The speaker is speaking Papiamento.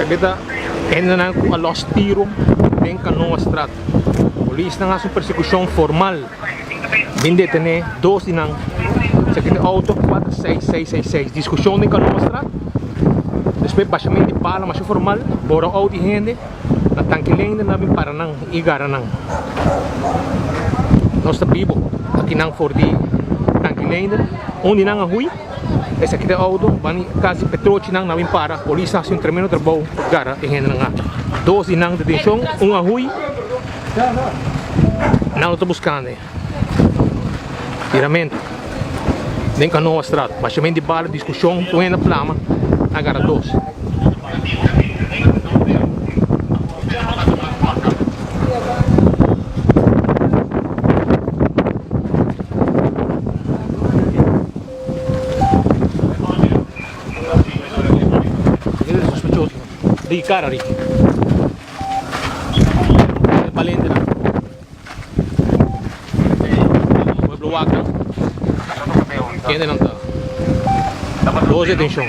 Esaki ta hendenan ku a lòs tiro den Canoastraat. Polisnan hasi un persekushon formal bin detené dos di nan. Esaki ta outo 46666. Diskushon den Canoastraat. Despues bashament di bala masha formal, bora out di hende na Tanki Leende nan a bin para nan i gara nan. Nos ta bibo akinan for di Tanki Leende. Un di nan a hui. Esaki ta e auto, bani cas di petrochinan nan bin para, polis a haci un tremendo trabou pa gara e hendenan aki. Dos di nan detencion, un a huy, nan lo ta buscando e tiramento den Canoastraat. Bashament di bala, discusion, tur hende a plama, a gara dos. Di cara ri. E balente nan. Pueblo wak nan. Kende nan ta. Dos detencion.